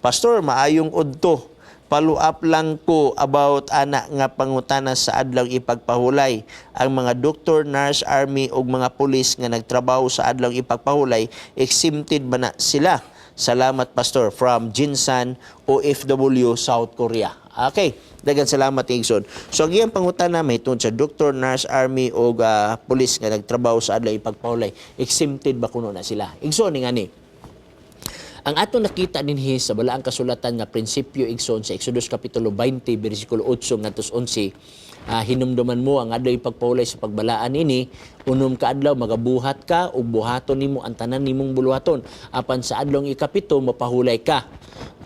Pastor, maayong udto. Follow up lang ko about ana nga pangutana sa adlaw ipagpahulay. Ang mga doktor, nurse, army ug mga pulis nga nagtrabaho sa adlaw ipagpahulay, exempted ba na sila? Salamat, Pastor. From Jinsan, OFW, South Korea. Okay, daghang salamat, igsoon. So ang iyang pangutana may tungod sa doktor, nurse, army ug pulis nga nagtrabaho sa adlaw ipagpahulay, exempted ba kuno na sila? Igsoon, ni ngani. Ang atong nakita dinhi sa balaang kasulatan nga prinsipyo, igsoon, sa Exodus kapitulo 20 bersikulo 8 ngadto 11, hinumduman mo ang adlaw ipagpahulay sa pagbalaan ini. 6 ka adlaw magabuhat ka ug buhaton nimo ang tanan nimong buluhaton, apan sa adlawng 7 mapahulay ka.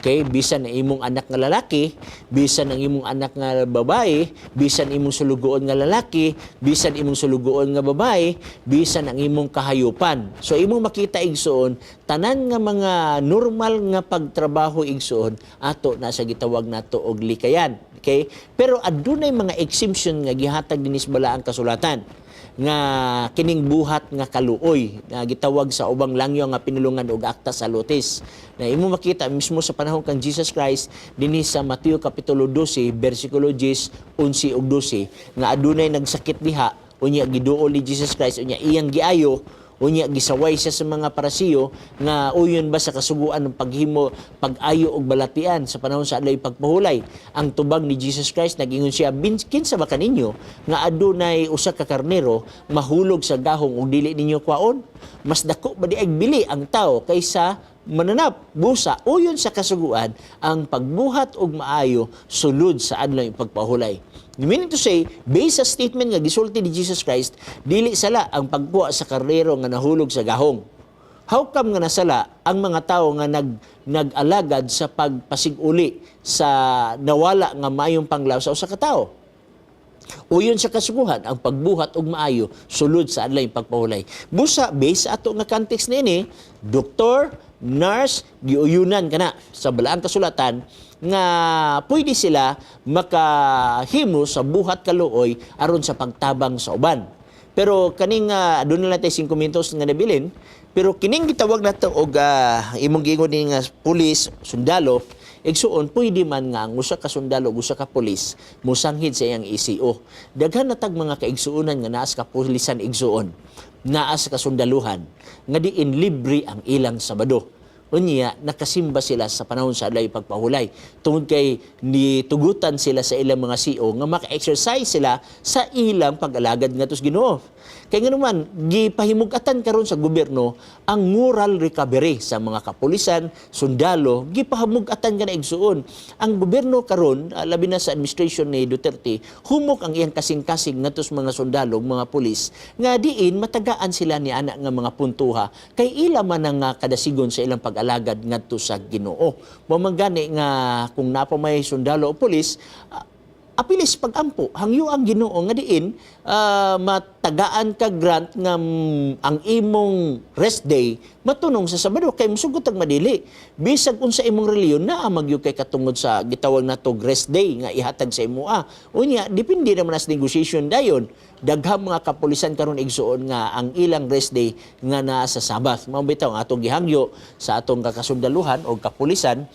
Okay, bisan ang imong anak nga lalaki, bisan ang imong anak nga babae, bisan imong sulugoon nga lalaki, bisan imong sulugoon nga babae, bisan ang imong kahayupan. So imong makita, igsoon, tanan nga mga normal nga pagtrabaho, igsoon, ato na sa gitawag nato og likayan. Okay? Pero adunay mga exemption nga gihatag dinhi sa balaang kasulatan nga kining buhat nga kaluoy nga gitawag sa ubang langyo nga pinulungan og akta salutis, na imo makita mismo sa panahon kang Jesus Christ dinhi sa Mateo kapitulo 12 bersikulo 10, 11 ug 12, nga adunay nagsakit diha, unya giduol ni Jesus Christ, unya iyang giayo, unya gisaway siya sa mga Parisiyo nga uyon ba sa kasuguan ng paghimo pag-ayo og balatian sa panahon sa adlaw pagpahulay. Ang tubag ni Jesus Christ, nagingon siya, "Kinsa ba kaninyo nga adunay usa ka karnero mahulog sa gahong ug dili ninyo kwaon? Mas dako ba diay bili ang tao kaysa mananap?" Busa uyon sa kasuguan ang pagbuhat og maayo sulod sa adlaw pagpahulay. Meaning to say, based sa statement nga gisulti ni Jesus Christ, dili sala ang pagkuha sa karnero nga nahulog sa gahong. How come nga nasala ang mga tao nga nag-alagad sa pagpasig-uli sa nawala nga maayong panglaw sa usa ka tawo? Uyon sa kasuguan ang pagbuhat og maayo sulod sa adlaw pagpahulay. Busa based sa ato nga context niini, doktor, nurse, giuyunan kana sa balaang kasulatan nga pwede sila makahimo sa buhat kaluoy aron sa pagtabang sa uban. Pero kaning aduna na tay 5 minutos nga nabilin, pero kining gitawag nato og imong giingon ni nga pulis, sundalo, igsuon, pwede man nga ang usa ka sundalo ug usa ka pulis mosanghid sa iyang ECO. Daghan na tag mga kaigsuonan nga naa sa kapulisan, igsuon, naa sa kasundaluhan, nga diin libre ang ilang Sabado. Unya, nakasimba sila sa panahon sa adlaw pagpahulay. Tungod kay nitugutan sila sa ilang mga CO nga maka-exercise sila sa ilang pag-alagad ngadto sa Ginoo. Kay nga naman, gipahimugatan karon sa gobyerno ang moral recovery sa mga kapulisan, sundalo, gipahimugatan ka na, igsuon. Ang gobyerno karon, labi na sa administration ni Duterte, humok ang iyang kasing-kasing ngadto sa mga sundalo, mga pulis, nga diin matagaan sila ni ana nga mga puntuha kay ila man ang kadasigon sa ilang pag-alagad ngadto sa Ginoo. Mao man gani nga kung naa pa may sundalo o pulis, apilis pagampo, hangyo ang Ginoo nga diin matagaan ka grant nga ang imong rest day matunong sa Sabado, kay musugot ag madili. Bisag unsa imong relihiyon, naa magyud kay katungod sa gitawag nato rest day nga ihatag sa imoa. Unya depende naman sa negotiation dayon. Daghang mga kapulisan karon, igsuon, nga ang ilang rest day nga naa sa Sabbath. Mao bitaw ang atong gihangyo sa atong kakasundaluhan o kapulisan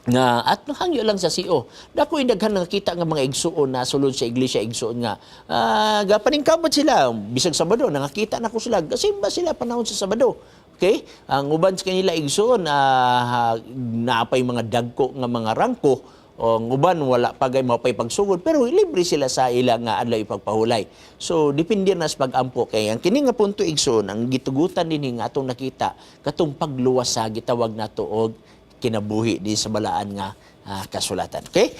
nga at hangyo lang sa CO. Dako daghan nakita nga mga igsuon na sulod sa iglesia, igsuon, nga gapaningkamot sila bisag Sabado. Nakakita nako sila, gasimba sila panahon sa Sabado. Okay? Ang uban sa kanila, igsuon, naapay mga dagko nga mga rangko o ang uban wala pa gay mao pay pagsugod, pero libre sila sa ilang nga adlaw ipagpahulay. So depende na sa pag-ampo, kay ang kini nga punto, igsoon, ang gitugutan dinhi nga atong nakita katong pagluwas sa gitawag nato og kinabuhi di sa balaan nga kasulatan. Okay?